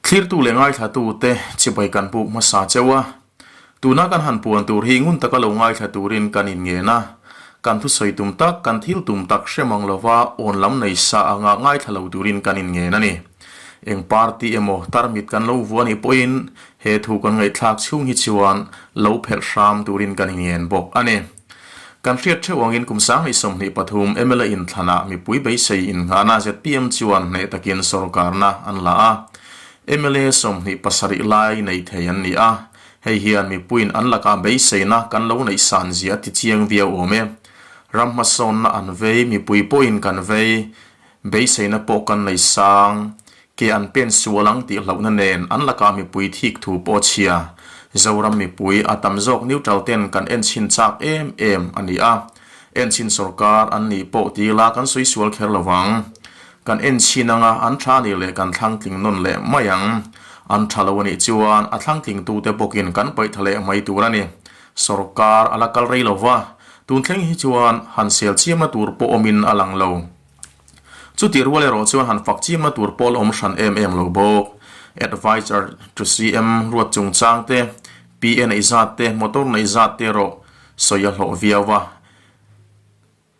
Thlirtu leh ngaithlatute chibai kan buk hmasa cheu a, tuna kan han puan tur hi ngun taka lo ngaithla turin kan inngen a, kan thusawi tum tak, kan thil tum tak hre mang lova awn lam nei sa anga ngaithla lo turin kan inngen a ni. Eng party emaw tarmit kan lo vuah nih pawhin he thu kan ngaihthlak chhung hi chuan lo phelh hram turin kan inngen bawk a ni. Kan hriat theuh angin kum 2023 mla inthlanah mipui beisei innghahna zpm chuan hneh takin sorkarna an la a, mla 27 lai nei thei an ni a, hei hian mipuiin an lakah beiseina kan lo neih san zia a ti chiang viau awm e. Ram hmasawnna an vei, mipui pawhin kan vei, Beiseina pawh kan nei sang, ke an pen sual ang tih hlauhna nen an lakah mipui thik thu pawh a chhia. Zoram mipui a tam zawk neutral ten kan en chhin chak em em a ni a. En chhin sorkar an nih pawh ti ila kan sawi sual kher lo vang. Kan en chhin anga an tha nih leh kan thlang tling nawn leh mai ang. An tha lo a nih chuan a thlang tling tute bawkin kan paih tha leh mai tur a ni. Sorkar a la kal rei lo va, tun thleng hi chuan han sel chiamna tur pawh awmin a lang lo. Chuti rual erawh chuan han fak chimna tur pawl awm hran em em lo bawk. Adviser to CM ruat chungchang te, PA neih zat te, motor neih zat te erawh sawi a hlawh viau a.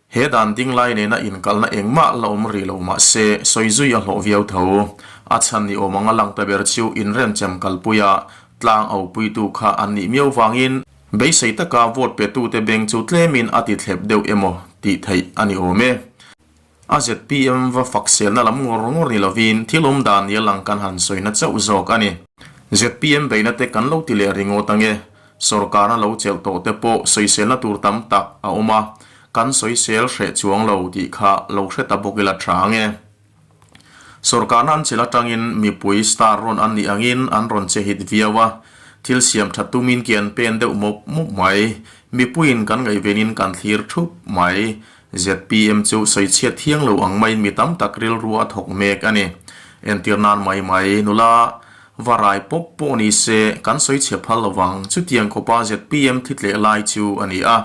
He dan ding lai nena inkalhna engmah la awm rih lo mah se sawi zui a hlawh viau tho. A chhan ni awm anga lang ta ber chu inremchem kalpuia tlang aupuitu kha an nih miau vangin Beisei taka vote petute beng chu tlemin a ti thlep deuh emaw tih theih a ni awm e. A zpm va fak selna lam ngawr ngawr ni lovin thil awm dan nia lang kan han sawina chauh zawk a ni. Zpm beihna te kan lo ti leh ringawt ange. Sorkarna lo chelh tawh te pawh sawiselna tur tam tak a awm a, kan sawisel hreh chuang lo tih kha lo hre ta bawk ila tha ange. Sorkarna an chelh atangin mipui star rawn an nih angin an rawn che hit viau a, thil siam that tumin ke an pen deuh mawp mawp mai. Mipuiin kan ngaihvenin kan thlir thup mai. Zpm chu sawichhiat thiang lo ang maiin mi tam tak rilru a thawk mek a ni. Entir nan mai mai nula va rai pawp pawh ni se kan sawichhe phal lo vang. Chutiang khawpa zpm thi tleh lai chu a ni a,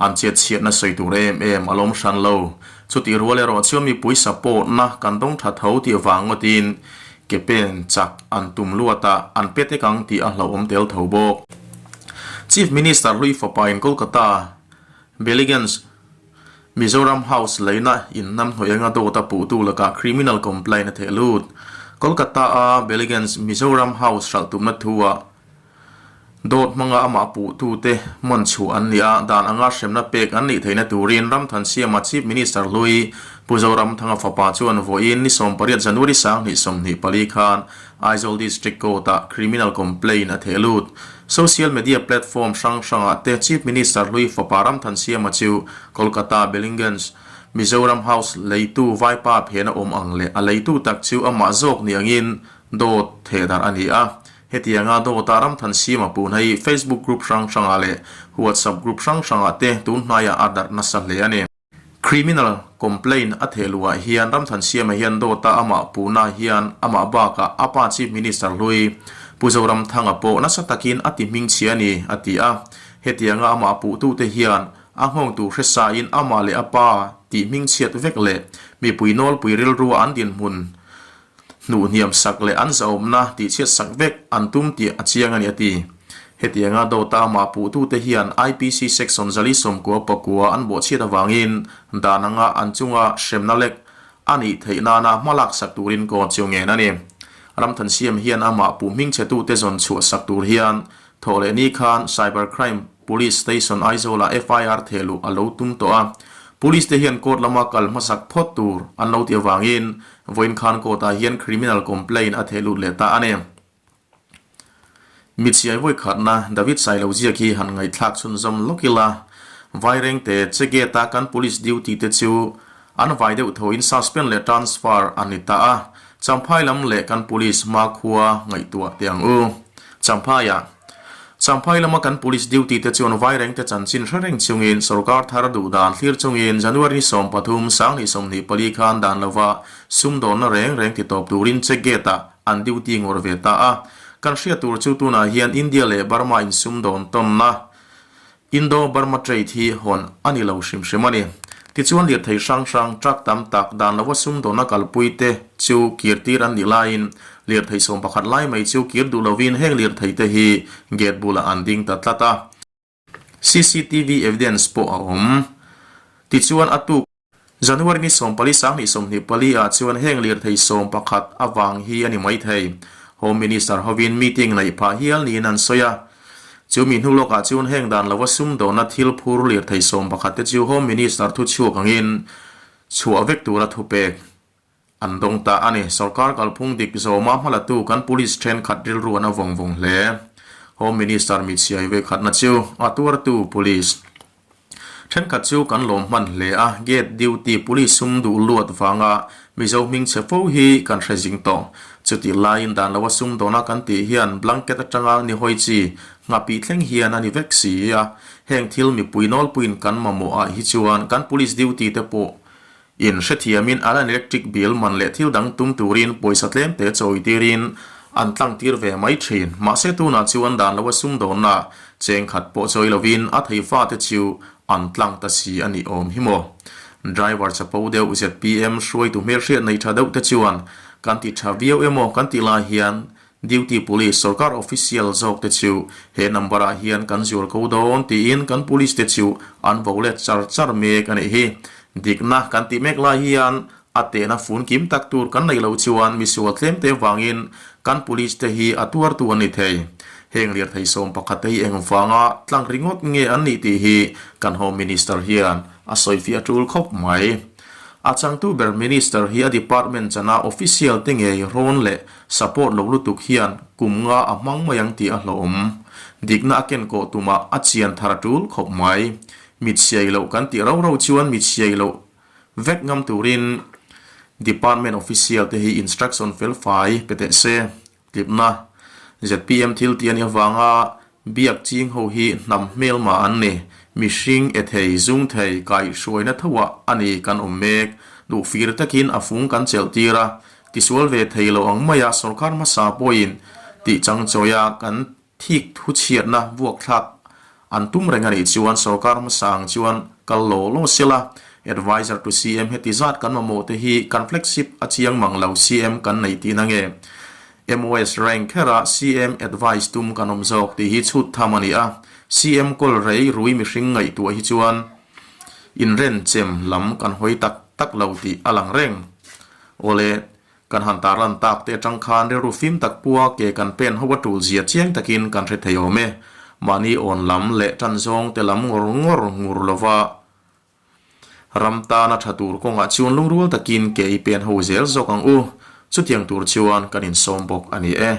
an chetchhiatna sawi tur em em a lawm hran lo. Chutih rual erawh chuan mipui support-na kan dawng tha tho tih vang ngawtin ke pen chak an tum luat a, an pe tek ang tih a hlauhawm tel tho bawk. Chief Minister hlui fapa in Kolkata Ballygunge Mizoram House leina in hnamhnawih anga dawt a puhtu lakah criminal complaint a theh lut. Kolkata-a Ballygunge Mizoram House hralh tumna thu-ah Dawt hmanga amah puhtute man chhuah an ni a, dan anga hremna pek an nih theihna turin Ramthansiama Chief Minister hlui Pu Zoramthanga fapa chuan vawiin ni 18 January 2024 khan Aizawl District Court-ah criminal complaint a theh lut. Social media platform hrang hrangah te Chief Minister hlui fapa Ramthansiama chu Kolkata Ballygunge Mizoram House leitu vaipa phena awm ang leh a leitu tak chu amah zawk ni angin dawt thehdarh a ni a. Hetianga dawta Ramthansiama pun hi Facebook group hrang hrangah leh WhatsApp group hrang hrangah te tun hnaiah a darh nasa hle a ni. Criminal complaint a theh luhah hian Ramthansiama hian dawta amah puhna hian amah bakah a pa Chief Minister hlui Pu Zoramthanga pawh nasa takin a ti hmingchhia a ni, a ti a. Hetianga amah puhtute hian a nghawngtu hresain amah leh a pa tih hmingchhiat vek leh mipui nawlpui rilrua an dinhmun Hnuh hniam sak leh an zahawmna tihchhiat sak vek an tum tih a chiang a ni a ti. Hetianga dawta amah puhtute hian IPC Section 49 an bawhchhiat avangin dan anga an chunga hremna lek a nih theih nana hma lak sak turin court chu ngen a ni. Ramthansiam hian amah puh hmingchhetute zawn chhuah sak tur hian thawh leh ni khan Cyber Crime Police Station Aizawl-ah FIR thehluh a lo tum tawh a. Police te hian court lama kal hmasak phawt tur an lo tih avangin Vawiin khan court-ah hian criminal complaint a theh lut leh ta a ni. Mitchhiai vawi khatna David Sailo ziak hi han ngaihthlak chhunzawm lawk ila, Vairengte che gate-a kan police duty te chu an vai deuh thoin suspend leh transfer an ni ta a, Champhai lam leh kan police hmakhua ngaihtuah teh ang u. Champhaiah. Champhai lama kan police duty te chuan Vairengte chanchin hre reng chungin sorkar thar duh dan thlir chungin January ni 13, 2024 khan dan lova sumdawnna reng reng ti tawp turin check gate ah an duty ngawr ve ta a. Kan hriat tur chu tunah hian India leh Burma insumdawn tawnna Indo-Burma trade hi hawn a ni lo hrim hrim a ni. Tichuan lirthei hrang hrang, truck tam tak, dan lova sumdawnna kalpui te chu kir tir an nih laiin lirthei 11 lai mai chu kir duh lovin heng lirthei te hi gate bulah an ding ta tlat a. Cctv evidence pawh a awm. Tichuan a tuk. January ni 14 2024 ah chuan heng lirthei 11 avang hi a ni mai thei. Home Minister hovin meeting neih phah hial niin an sawi a. Chu mi hnu lawkah chuan heng dan lova sumdawnna thil phur lirthei 11 te chu Home Minister thuchhuak angin chhuah vek tura thupek an dawng ta a ni. Sorkar kalphung dik zawma hmalatu kan police thenkhat rilru an a vawng vawng hle. Home Minister mitchhiai vekhatna chu a tuartu police Thenkhat chu kan lawm hman hle a, gate duty police sum duh luat vanga Mizo hming chhe fo hi kan hre zing tawh. Chutih laiin dan loa sum dawna kan tih hian blanket atanga ni hawi chi nghapih thleng hian a ni vek si a. Heng thil mipui nawlpuiin kan mamawh ah hi chuan kan police duty te pawh In hrethiamin an an electric bill man leh thil dang tum turin pawisa tlem te chawi tirin an tlang tir ve mai thin. Mahse tunah chuan dan loa sumdawnna cheng khat pawh chawi lovin a thei fate chu an tlang ta si a nih awm hi maw. Driver chapo deuh zpm hruaitu hmelhriat nei tha deuh te chuan kan ti tha viau emaw kan tih lai hian Duty Police sorkar official zawk te chu he number ah hian kan zual ko dawn tiin kan police te chu an vo let char char mek a nih hi. Dikna kan tih mek lai hian a tehna fun kim tak tur kan neih loh chuan misual tlem te vangin kan police te hi a tuartu an ni thei. Heng lirthei 11 te hi engvanga tlang ringawt nge an nih tih hi kan Home Minister hian a sawifiah tul khawp mai. A changtu ber Minister hi a department chana official te ngei rawn leh Support lo lutuk hian kum nga a hmang mai ang tih a hlawhawm. Dikna a ken kawh tumah a chian thar a tul khawp mai. Mit siai loh kan tih rau rau chuan mit siai loh vek ngam turin Department official te hi instruction fel fai pe teh se. Tlipna zpm thil tih a nih avanga Biak ching ho hi hnam hmelma an ni. Mihring e thei, zung thei, kaihhruaina thoah a ni kan awm mek. Duhfir takin a fung kan chelh tir a, tisual ve thei lo ang maia sorkar hmasa pawhin tih changchawia kan thik thuchhiatna vuakthlak an tum reng a nih chuan sorkar hmasa ang chuan kal law law sela. Adviser to CM heti zat kan mamawh te hi kan flagship a chiang mang lo CM kan nei tihna nge? MOS rank khera CM advice tum kan awm zawk tih hi chhut tham a ni a, CM kawl rei rui mihring ngaihtuah hi chuan inrenchem lam kan hawi tak tak lo tih a lang reng. Awle, kan han tarlan tak te atang khan rilru fim tak pua ke kan pen ho a tul zia chiang takin kan hre thei awm e. Mahni awn lam leh tan zawng te lam ngawr ngawr ngur lova Ram tana tha tur kawngah chuan lungrual takin ke i pen ho zel zawk ang u. Chutiang tur chuan kan insawm bawk a ni e.